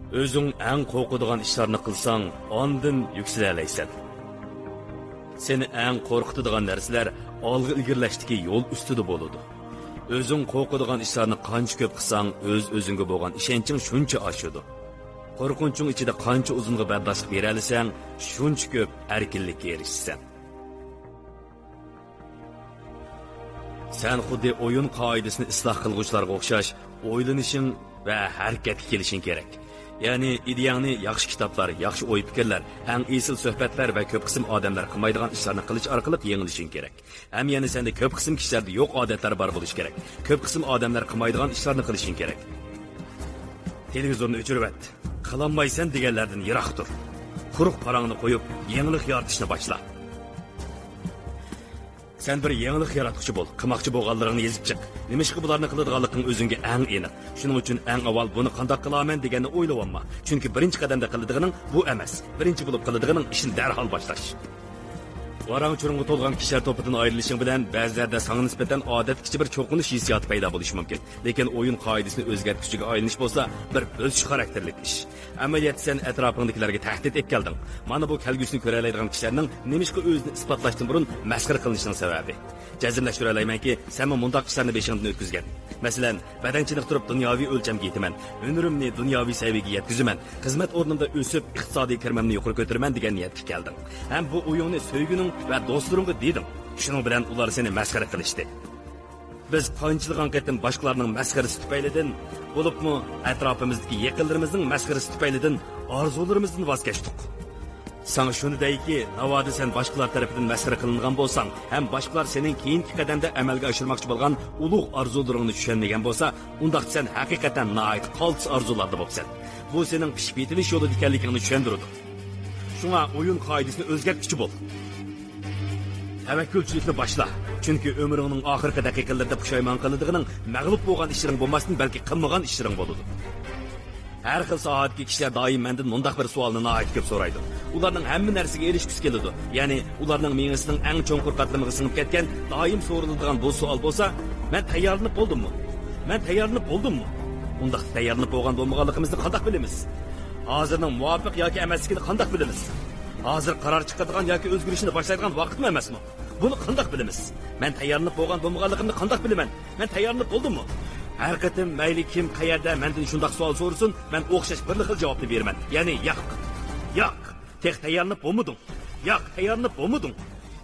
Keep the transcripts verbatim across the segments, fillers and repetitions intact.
ئۆزۈڭ ئەڭ قورقىدىغان ئىشلارنى قىلساڭ، ئاندىن يۈكسىلەلەيسەن. سېنى ئەڭ قورقۇتىدىغان نەرسىلەر ئالغا ئىلگىرىلەشتىكى يول ئۈستىدە بولىدۇ. ئۆزۈڭ قورقىدىغان ئىشلارنى قانچە كۆپ قىلساڭ، ئۆز-ئۆزۈڭگە بولغان ئىشەنچىڭ شۇنچە ئاشىدۇ. قورقۇنچۇڭ ئىچىدە قانچە ئۇزۇنغا بەرداشلىق بېرەلىسەڭ، شۇنچە كۆپ ئەركىنلىككە ئېرىشىسەن. سەن خۇددى ئويۇن قائىدىسىنى ئىسلاھ قىلغۇچىلارغا ئوخشاش ئويلىنىشىڭ ۋە ھەرىكەتكە كېلىشىڭ كېرەك. يەنى ئىدىيەڭنى ياخشى كىتابلار، ياخشى ئوي-پىكىرلەر، ئەڭ ئېسىل سۆھبەتلەر ۋە كۆپ قىسىم ئادەملەر قىلمايدىغان ئىشلارنى قىلىش ئارقىلىق يېڭىلىشىڭ كېرەك. ھەم يەنە سەندە كۆپ قىسىم كىشىلەردە يوق ئادەتلەر بار بولۇشى كېرەك. كۆپ قىسىم ئادەملەر قىلمايدىغان ئىشلارنى قىلىشىڭ كېرەك. تېلېۋىزورنى ئۆچۈرۈۋەت. قىلالمايسەن دېگەنلەردىن يىراق تۇر. قۇرۇق پاراڭنى قويۇپ، يېڭىلىق يارىتىشنى باشلا. سەن بىر يېڭىلىق ياراتقۇچى بول، قىلماقچى بولغانلىرىڭنى يېزىپ چىق. نېمىشقا بۇلارنى قىلىدىغانلىقىڭ ئۆزۈڭگە ئەڭ ئېنىق. شۇنىڭ ئۈچۈن ئەڭ ئاۋۋال بۇنى قانداق قىلارمەن دېگەننى ئويلىۋالما. چۈنكى بىرىنچى قەدەمدە قىلىدىغىنىڭ بۇ ئەمەس. بىرىنچى بولۇپ قىلىدىغىنىڭ ئىشنى دەرھال باشلاش. ۋاراڭ-چۇرۇڭغا تولغان كىشىلەر توپىدىن ئايرىلىشىڭ بىلەن بەزىلەردە ساڭا نىسبەتەن ئادەتتىكىچە بىر چوقۇنۇش ھېسسىياتى پەيدا بولۇشى مۇمكىن. لېكىن ئويۇن قائىدىسىنى ئۆزگەرتكۈچىگە ئايلىنىش بولسا بىر بۆسۈش خاراكتېرلىك ئىش. ئەمەلىيەتتە سەن ئەتراپىڭدىكىلەرگە تەھدىت ئېلىپ كەلدىڭ. مانا بۇ كەلگۈسىنى كۆرەلەيدىغان كىشىلەرنىڭ نېمىشقا ئۆزىنى ئىسپاتلاشتىن بۇرۇن مەسخىرە قىلىنىشىنىڭ سەۋەبى. جەزملەشتۈرەلەيمەنكى، سەنمۇ مۇنداق ئىشلارنى بېشىڭدىن ئۆتكۈزگەن. مەسىلەن، بەدەن چېنىقتۇرۇپ دۇنياۋى ئۆلچەمگە يېتىمەن. ھۈنىرىمنى دۇنياۋى سەۋىيەگە يەتكۈزىمەن. خىزمەت ئورنۇمدا ئۆسۈپ، ئىقتىسادىي كىرىمىمنى يۇقىرى كۆتۈرىمەن دېگەن نىيەتكە كەلدىڭ. ھەم بۇ ئويۇڭنى سۆيگۈنۈڭ ۋە دوستلىرىڭغا دېدىڭ. شۇنىڭ بىلەن ئۇلار سېنى مەسخىرە قىلىشتى. بىز قانچىلىغان قېتىم باشقىلارنىڭ مەسخىرىسى تۈپەيلىدىن، بولۇپمۇ ئەتراپىمىزدىكى يېقىنلىرىمىزنىڭ مەسخىرىسى تۈپەيلىدىن ئارزۇلىرىمىزدىن ۋاز كەچتۇق. ساڭا شۇنى دەيكى، ناۋادا سەن باشقىلار تەرىپىدىن مەسخىرە قىلىنغان بولساڭ ھەم باشقىلار سېنىڭ كېيىنكى قەدەمدە ئەمەلگە ئاشۇرماقچى بولغان ئۇلۇغ ئارزۇلىرىڭنى چۈشەنمىگەن بولسا، ئۇنداقتا سەن ھەقىقەتەن ناھايىتى قالتىس ئارزۇلاردا بوپسەن. بۇ سېنىڭ پىشىپ يېتىلىش يولىدا ئىكەنلىكىڭنى چۈشەندۈرىدۇ. شۇڭا ئويۇن قائىدىسىنى ئۆزگەرتكۈچى بول. تەۋەككۈلچىلىكنى باشلا. چۈنكى ئۆمرۈڭنىڭ ئاخىرقى دەقىقىلىرىدە پۇشايمان قىلىدىغىنىڭ مەغلۇپ بولغان ئىشلىرىڭ بولماستىن، بەلكى قىلمىغان ئىشلىرىڭ بولىدۇ. ھەر خىل ساھەدىكى كىشىلەر دائىم مەندىن مۇنداق بىر سوئالنى ناھايىتى كۆپ سورايدۇ. ئۇلارنىڭ ھەممە نەرسىگە ئېرىشكۈسى كېلىدۇ. يەنى ئۇلارنىڭ مېڭىسىنىڭ ئەڭ چوڭقۇر قاتلىمىغا سىڭىپ كەتكەن، دائىم سورىلىدىغان بۇ سوئال بولسا، مەن تەييارلىنىپ بولدۇممۇ؟ مەن تەييارلىنىپ بولدۇممۇ؟ ئۇنداقتا تەييارلىنىپ بولغان بولمىغانلىقىمىزنى قانداق بىلىمىز؟ ھازىرنىڭ مۇۋاپىق ياكى ئەمەسلىكىنى قانداق بىلىمىز؟ ھازىر قارار چىقىرىدىغان ياكى ئۆزگىرىشنى باشلايدىغان ۋاقىتمۇ ئەمەسمۇ؟ بۇنى قانداق بىلىمىز؟ مەن تەييارلىنىپ بولغان بولمىغانلىقىمنى قانداق بىلىمەن؟ مەن تەييارلىنىپ بولدۇممۇ؟ ھەر قېتىم مەيلى كىم، قەيەردە مەندىن شۇنداق سوئال سورىسۇن، مەن ئوخشاش بىرلا خىل جاۋابنى بېرىمەن. يەنى ياق. ياق. تېخى تەييارلىنىپ بولمىدىڭ. ياق، تەييارلىنىپ بولمىدىڭ.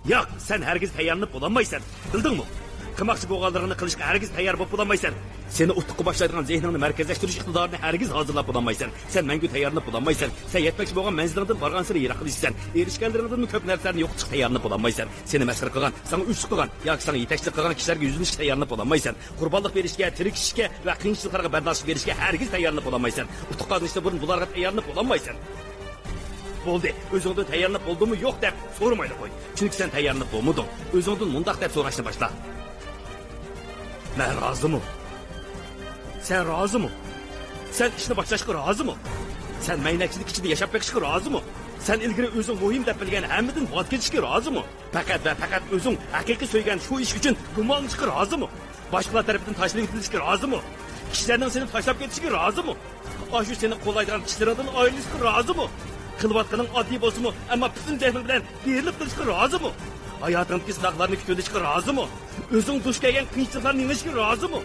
ياق، سەن ھەرگىز تەييارلىنىپ بولالمايسەن. بىلدىڭمۇ؟ قىلماقچى بولغانلىرىڭنى قىلىشقا ھەرگىز تەييار بولۇپ بولالمايسەن. سېنى ئۇتۇققا باشلايدىغان زېھنىڭنى مەركەزلەشتۈرۈش ئىقتىدارىنى ھەرگىز ھازىرلاپ بولالمايسەن. سەن مەڭگۈ تەييارلىنىپ بولالمايسەن. سەن يەتمەكچى بولغان مەنزىلىڭدىن بارغانسېرى يىراقلىشىسەن. ئېرىشكەنلىرىڭدىنمۇ كۆپ نەرسىلەرنى يوقىتىشقا تەييارلىنىپ بولالمايسەن. سېنى مەسخىرە قىلغان، ساڭا ئۆچلۈك قىلغان ياكى ساڭا يېتەكچىلىك قىلغان كىشىلەرگە يۈزلىنىشكە تەييارلىنىپ بولالمايسەن. قۇربانلىق بېرىشكە، تىركىشىشكە ۋە قىيىنچىلىقلارغا بەرداشلىق بېرىشكە ھەرگىز تەييارلىنىپ بولالمايسەن. ئۇتۇق قازىنىشتىن بۇرۇن بۇلارغا تەييارلىنىپ بولالمايسەن. بولدى، ئۆزۈڭدىن تەييارلىنىپ بولدۇممۇ يوق دەپ سورىمايلا قوي. چۈنكى سەن تەييارلىنىپ بولمىدىڭ. ئۆزۈڭدىن مۇنداق دەپ سوراشنى باشلا. مەن رازىمۇ؟ سەن رازىمۇ؟ سەن ئىشنى باشلاشقا رازىمۇ؟ سەن مەينەتچىلىك ئىچىدە ياشاپ بېقىشقا رازىمۇ؟ سەن ئىلگىرى ئۆزۈڭ مۇھىم دەپ بىلگەن ھەممىدىن ۋاز كېچىشكە رازىمۇ؟ پەقەت ۋە پەقەت ئۆزۈڭ ھەقىقىي سۆيگەن شۇ ئىش ئۈچۈن گۇمانلىنىشقا رازىمۇ؟ باشقىلار تەرىپىدىن تاشلىۋېتىلىشكە رازىمۇ؟ كىشىلەرنىڭ سېنى تاشلاپ كېتىشىگە رازىمۇ؟ ئاشۇ سېنى قوللايدىغان كىشىلىرىڭدىن ئايرىلىشقا رازىمۇ؟ قىلىۋاتقىنىڭ ئاددىي بولسىمۇ، ئەمما پۈتۈن زېھنىڭ بىلەن بېرىلىپ قېلىشقا رازىمۇ؟ ھاياتىڭدىكى سىناقلارنى كۈتۈۋېلىشقا رازىمۇ؟ ئۆزۈڭ دۇچ كەلگەن قىيىنچىلىقلارنى يېڭىشكە رازىمۇ؟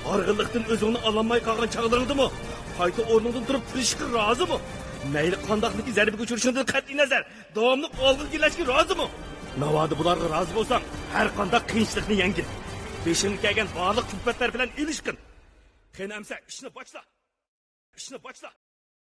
ھارغىنلىقتىن ئۆزۈڭنى ئالالماي قالغان چاغلىرىڭدىمۇ قايتا ئورنۇڭدىن تۇرۇپ تىرىشىشقا رازىمۇ؟ مەيلى قانداقلىكى زەربىگە ئۇچرىشىڭدىن قەتئىي نەزەر، داۋاملىق ئالغا ئىلگىرىلەشكە رازىمۇ؟ ناۋادا بۇلارغا رازى بولساڭ، ھەر قانداق قىيىنچىلىقنى يەڭگىن. بېشىڭغا كەلگەن بارلىق كۈلپەتلەر بىلەن ئېلىشقىن. قېنى ئەمسە ئىشنى باشلا. ئىشنى باشلا.